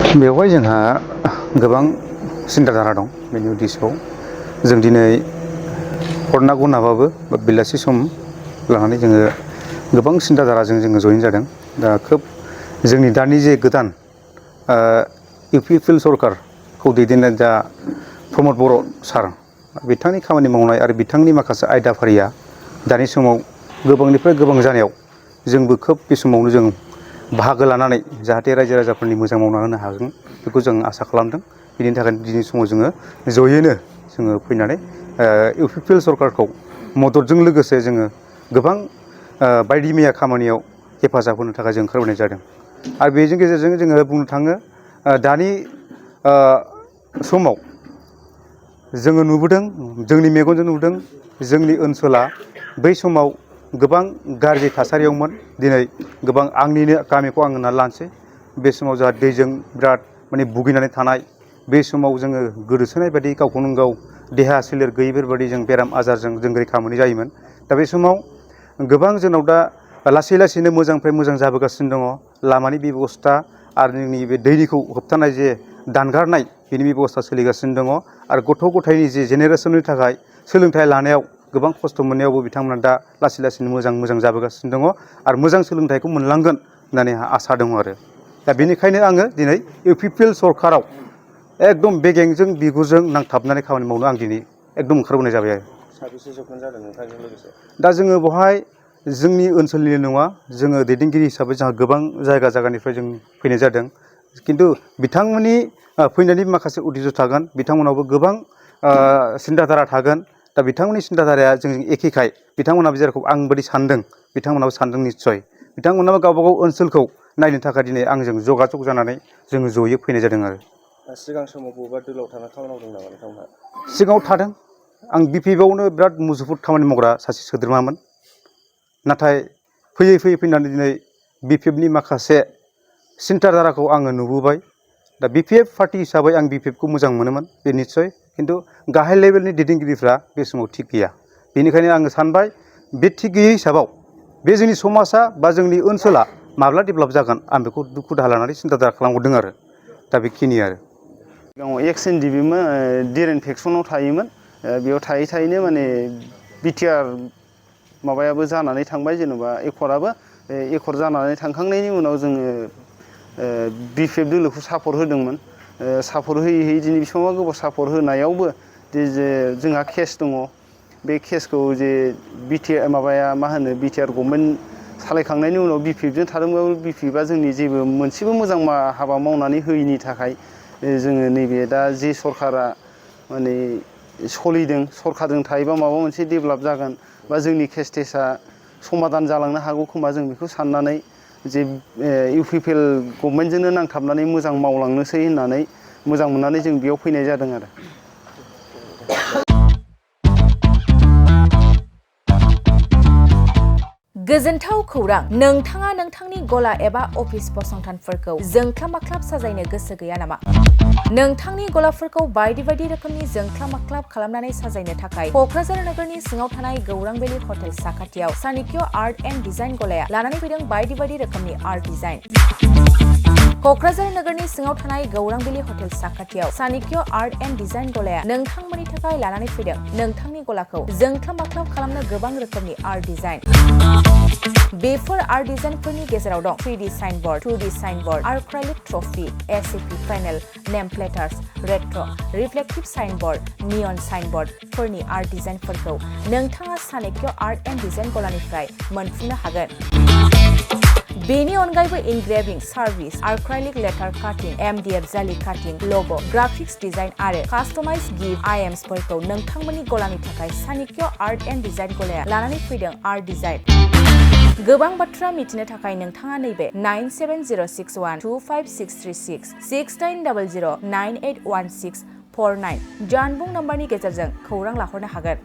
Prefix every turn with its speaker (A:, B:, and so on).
A: बेवहाय जोंहा गोबां सिन्थाधारा दं बेनि उद्देश्यआव जों दिनै हरना गुनाबाबो बा बेलासि सम लानानै जोङो गोबां सिन्थाधाराजों जोङो जयेन जादों। दा खोब जोंनि दानि जे गोदान UPPL सरकारखौ दैदेननाय दा प्रमद बर' सार बिथांनि खामानि मावनाय आरो बिथांनि माखासे आयदाफारिया दानि समाव गोबांनिफ्राय गोबां जानायाव जोंबो खोब बे समावनो जों बाहागो लानानै जाहाथे रायजो राजाफोरनि मोजां मावना होनो हागोन बेखौ जों आसा खालामदों। बिनि थाखायनो दिनै समाव जोङो जयैनो जोङो फैनानै UPPL सरकारखौ मददजों लोगोसे जोङो गोबां बायदि मैया खामानियाव हेफाजाब होनो थाखाय जों ओंखारबोनाय जादों। आरो बेजों गेजेरजों जोङो बुंनो थाङो दानि समाव जोङो नुबोदों जोंनि मेगनजों नुदों जोंनि ओनसोला बै समाव गोबां गाज्रि थासारियावमोन। दिनै गोबां आंनिनो गामिखौ आं होननानै लानोसै बे समाव जोंहा दैजों बिराद माने भुगिनानै थानाय बे समाव जोङो गोदोसोनाय बायदि गावखौनो गाव देहा सोलेर गैयैफोरबायदि जों बेराम आजारजों जों रैखा मोनै जायोमोन। दा बे समाव गोबां जोंनाव दा लासै लासैनो मोजांनिफ्राय मोजां जाबोगासिनो दङ। लामानि बेब'स्था आरो जोंनि बे दैखौ होबथानाय जे दानगारनाय बेनि बेब'स्था सोलिगासिनो दङ। आरो गथ' गथायनि जे जेनेरेसननि थाखाय सोलोंथाइ लानायाव गोबां खस्थ' मोननायावबो बिथांमोना दा लासै लासैनो मोजां जाबोगासिनो दङ आरो मोजां सोलोंथाइखौ मोनलांगोन होननानै आंहा आसा दङ आरो दा बेनिखायनो आङो दिनै UPPL सरकाराव एकदम बेगेंजों बिगुरजों नांथाबनानै खामानि मावनो आं दिनै एकदम ओंखारबोनाय जाबाय आरो।
B: साबेसे जखम जादों नोंथांजों लोगोसे?
A: दा जोङो बेवहाय जोंनि ओनसोलनिल' नङा जोङो दैदेनगिरि हिसाबै जोंहा गोबां जायगानिफ्राय जों फैनाय जादों। खिन्थु बिथांमोननि फैनायनि माखासे उद्देश्य थागोन बिथांमोनावबो गोबां सिन्थाधारा थागोन। दा बिथांमोननि सिन्थाधाराया जोंजों एखेखाय बिथांमोनाबो जेरखम आं बायदि सानदों बिथांमोनाबो सानदों निस्सय बिथांमोनाबो गावबा गाव ओनसोलखौ नायनो थाखाय दिनै आंजों जगाजग जानानै जोङो जयै फैनाय जादों आरो।
B: सिगां समाव बबेबा दोलाव थाना खामानि मावदों नामा नोंथांमोनहा?
A: सिगाङाव थादों आं BPFआवनो बिराद मुजुफुद खामानि मावग्रा सासे सोद्रोमामोन। नाथाय फैयै फैनानै दिनै BPFनि माखासे सिन्थाधाराखौ आङो नुबोबाय। दा BPF पार्टि हिसाबै आं BPFखौ मोजां मोनोमोन बे निस्सय खिन्थु गाहाय लेभेलनि दैदेनगिरिफ्रा बे समाव थिग गैया। बेनिखायनो आङो सानबाय बे थिग गैयै हिसाबाव बे जोंनि समाजा बा जोंनि ओनसोला माब्ला डेभेलप जागोन आं बेखौ दुखु दाहा लानानै सिन्थाधारा खालामहरदों आरो दा बेखिनि आरो।
C: सिगाङाव Ex-NDFB डिरेन फेक्सनाव थायोमोन। बेयाव थायैनो माने बिटिआर माबायाबो जानानै थांबाय जेनेबा एकर्डआबो एकर्ड जानानै थांखांनायनि उनाव जोङो BPF दोलोखौ सापर्ट होदोंमोन। सापर्ट होयै दिनै बेसेबांबा गोबाव सापर्ट होनायावबो जे जोंहा केस दङ। बे केसखौ जे बिटिआर गभर्नमेन्ट सालायखांनायनि उनाव BPFजों थादोंबाबो BPFआ जोंनि जेबो मोनसेबो मोजां हाबा मावनानै होयैनि थाखाय जोङो नैबे दा जे सरकारा माने सोलिदों सरकारजों थायोबा माबा मोनसे डेभेलप जागोन बा जोंनि केस-टेसआ समाधान जालांनो हागौ खोमा जों बेखौ साननानै जे UPPL गभर्नमेन्टजोंनो नांथाबनानै मोजां मावलांनोसै होननानै मोजां मोननानै जों बेयाव फैनाय जादों आरो।
D: गोजोनथाव खौरां नोंथाङा नोंथांनि गला एबा अफिस फसंथानफोरखौ जोंख्लाब माख्लाब साजायनो गोसो गैया नामा? नोंथांनि गलाफोरखौ बायदि रोखोमनि जोंख्लाब माख्लाब खालामनानै साजायनो थाखाय क'क्राझार नोगोरनि सिङाव थानाय गौरांभेलि हटेल साखाथियाव चाणक्य आर्ट एन्ड डिजाइन गलाया लानानै फैदों बायदि रोखोमनि आर्ट डिजाइन। क'क्राझार नोगोरनि सिङाव थानाय गौरांभेलि हटेल साखाथियाव चाणक्य आर्ट एन्ड डिजाइन गलाया नोंथांमोननि थाखाय लानानै फैदों नोंथांनि गलाखौ जोंख्लाब माख्लाब खालामनो गोबां रोखोमनि आर्ट डिजाइन। बेफोर आर्ट डिजाइनफोरनि गेजेराव दं 3D signboard, 2D signboard, acrylic trophy, ACP panel, name प्लेटार्स, रेट्र', रिफ्लेक्टिभ साइनबोर्ड, नियन साइनबोर्डफोरनि आर्ट डिजाइनफोरखौ नोंथाङा चाणक्य आर्ट एन्ड डिजाइन गलानिफ्राय मोनफुंनो हागोन। बेनि अनगायैबो इनग्रेभिं, सार्भिस, आर्क्राइलिक लेटार काटिं, MDF जालि काटिं, लग', ग्राफिक्स डिजाइन आरो कास्टमाइज गिफ्ट आइटेम्सफोरखौ नोंथांमोननि गलानि थाखाय चाणक्य आर्ट एन्ड डिजाइन गलाया लानानै फैदों आर्ट डिजाइन। गोबां बाथ्रा मिथिनो थाखाय नोंथाङा नैबे 9706125636 6800981649 जानबुं नम्बरनि गेजेरजों खौरां लाहरनो हागोन।